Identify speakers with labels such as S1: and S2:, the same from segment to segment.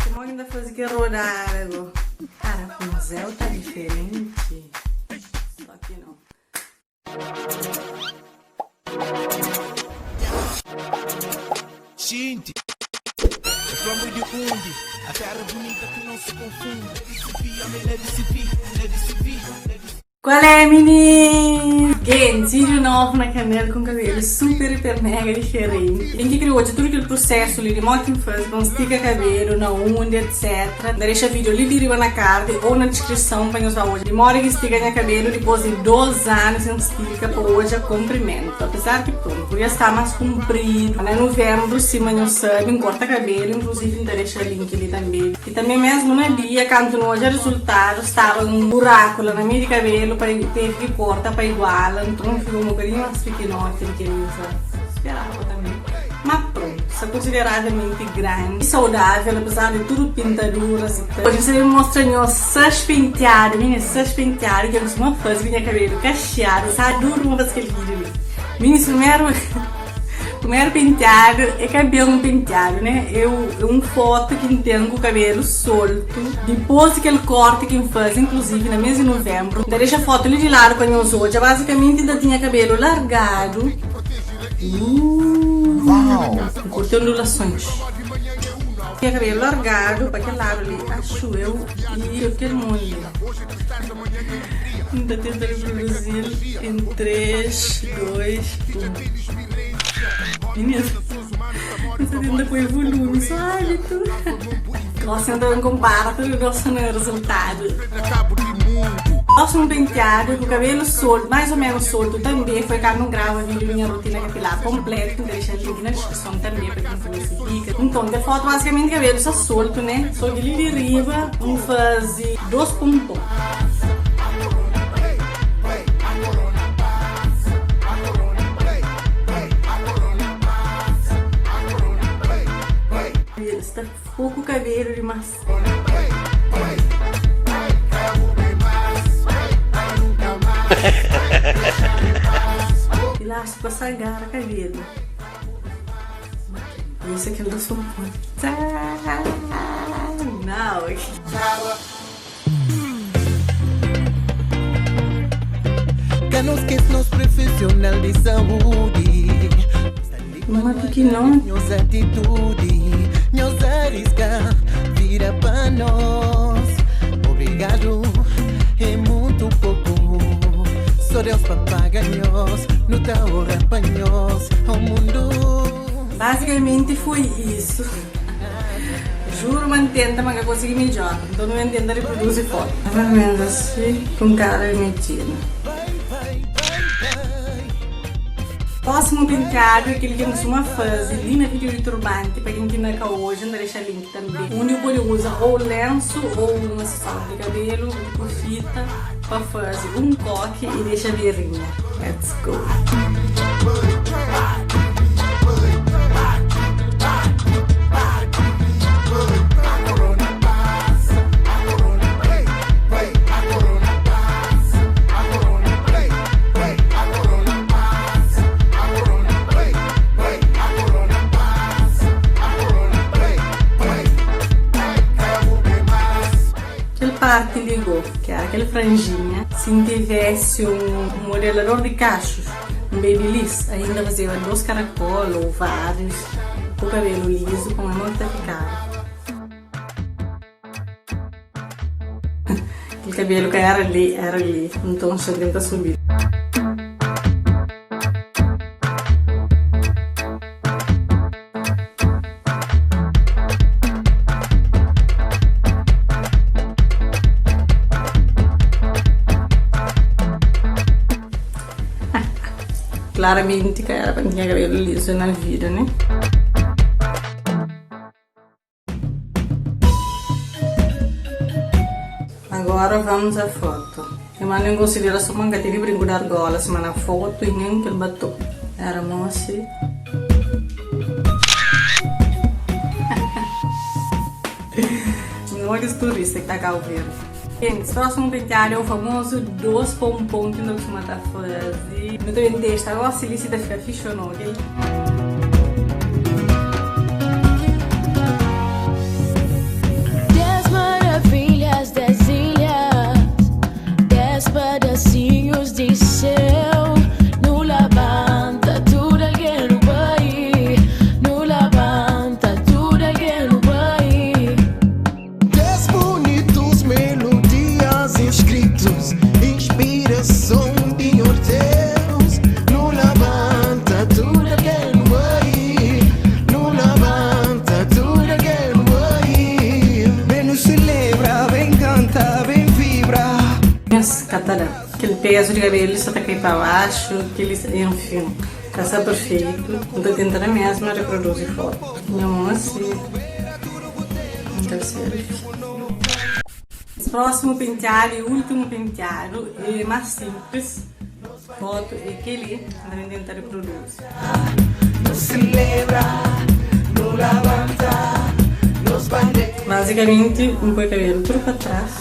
S1: Simon inda faze kel rodada go. Rapunzel ta diferenti. Só ki não.
S2: Xinti É flambo di undi A terra bonita que não se confunde
S1: Qual é minis? Gente, vídeo novo na canal com cabelo super hiper mega diferente. Tem que criar hoje tudo aquele processo ali de modo que faz, com estica cabelo, na unha, etc. Deixa vídeo ali de riba na card ou na descrição para nós hoje. De modo que estica minha cabelo depois de 2 anos sem estica para hoje a comprimento. Apesar que pronto, podia estar mais comprido. Na novembro, se não sabe, corta cabelo, inclusive deixa link ali também. E também mesmo na dia, quando não hoje resultado, estava um buraco lá na meio de cabelo, para teve que cortar para igualar, então ficou um bocadinho mais pequenote do que eu esperava também. Mas pronto, está consideravelmente grande e saudável, apesar de tudo pintaduras e tal. Hoje você me mostra seis penteados, minha seis penteados que eu costumo fazer, minha cabelo cacheado, sabe duro uma vez aquele vídeo ali. Minha primeiro penteado é cabelo penteado, né? Eu um foto que tem com o cabelo solto. Depois aquele corte que faz, inclusive na mês de novembro. Deixa a foto ali de lado com os hoje. Basicamente ainda tinha cabelo largado.
S2: Uau!
S1: Curti ondulações. Tinha cabelo largado para aquele lado ali, acho eu, e aquele mundo. Ainda tenta reproduzir em 3, 2, 1. Menina, você tenta pôr volume, sabe? Tu? Nossa, então compara tudo o nosso resultado. Próximo penteado, com o cabelo solto, mais ou menos solto também, foi cá não grava vídeo minha rotina capilar completo, deixa link na descrição também para quem conhece dica. Então, de foto basicamente cabelo só solto, né? Só de ali de riba, um faz dois pompons. Está pouco cabelo demais. Elástico para sagar cabelo. Esse aqui é o nosso Não.
S2: Que nos que nos profissional de saúde
S1: Uma pequenona.
S2: Nos atitude Nos arrisca Vira pa nós Obrigado É muito pouco Só Deus pa paga nós No tá ora pa nós O mundo
S1: Basicamente foi isso. Juro, mantenta, mas eu consegui melhor. Então não entendo reproduzir foto. Mais ou menos assim, com cara de mentira. Próximo penteado é aquele que eu costumo fazer ali na vídeo de turbante, para quem tem na hoje, não deixa link também. Onde eu usar ou lenço ou um acessório de cabelo, tipo fita, para fazer um coque e deixa verinha. Let's go! Aquela parte ligou, que era aquela franjinha. Se tivesse um modelador de cachos, um babyliss, ainda fazia dois caracol ou vários, com o cabelo liso, como é muito ficava. Aquele cabelo que era ali, então já tenta subir. Claramente que era para tinha cabelo liso na vida, né? Agora vamos à foto. Eu mando em consideração que teve brinco da argola, mas na foto e nem que ele bateu. Era moça. Mo kes turista ki ta Cabo Verde. Gentis, prósimu penteadu é o famozu 2 ponpon ki nu ta kustuma ta faze. Nu ta ben testa gosi li si ta fika fixi o no, ok?
S3: Dez maravilhas, dez ilhas, dez pedacinhos di céu. Nu labanta tudo alguém nu bai. Nu labanta tudo alguém nu bai.
S2: Dez bonitos melodias inscritos, inspiração de Nhor Deus. Nu labanta tudo alguém nu bai. Nu labanta tudo alguém nu bai. Bem nu celebra, bem canta, bem vibra.
S1: Nhos ka ta da kel pezu di kabelu li sa ta kai pa baxu, kel li sa, enfin, ka sta perfeitu. N ta tenta na mesma reproduzi fotu. Nha mon asi, N ta selfie. Es prósimu penteadu i últimu penteadu é más sinplis. Fotu é kel-li, N ta ben tenta reproduzi. Bazikamenti, N poi kabelu tudu pa tras.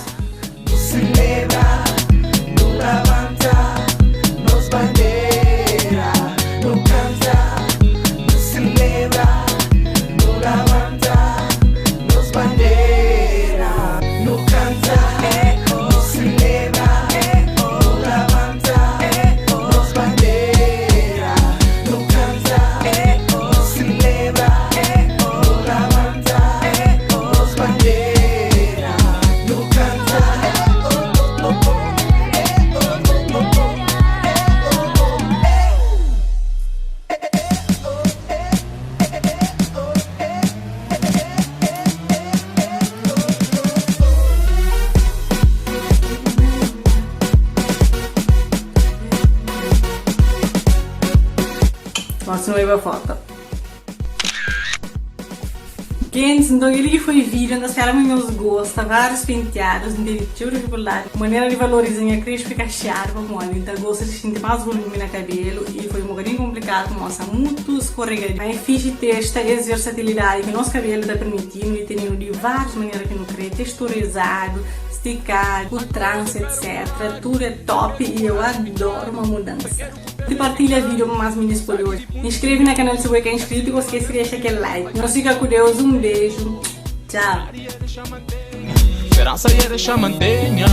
S1: Gosi nu bai pa foto. Gentis, nton kel-li ki foi vídiu. N ta spera ma nhos gosta. Várius penteadus, N tene txeu difikuldadi. Manera di valoriza nha krespu i kaxeadu pamodi N ta gosta di xinti más volumi na kabelu i foi un bokadinhu konplikadu pamodi sta mutu skoregadio. Má é fixi testa es versatilidadi ki nos kabelu ta permiti-nu i tene-nu di várius manera ki nu krê, testurizadu, stikadu, ku transa, etc. Tudu é top i eu adoru uma mudansa. Partilha vídeo pa más minis pode odja. Inskreve na kanal si bu é ka inscrito i ka skese di dexa kel like. Nhos fika ku Deus, un beju, txau.
S4: Speransa e dexa mantenha.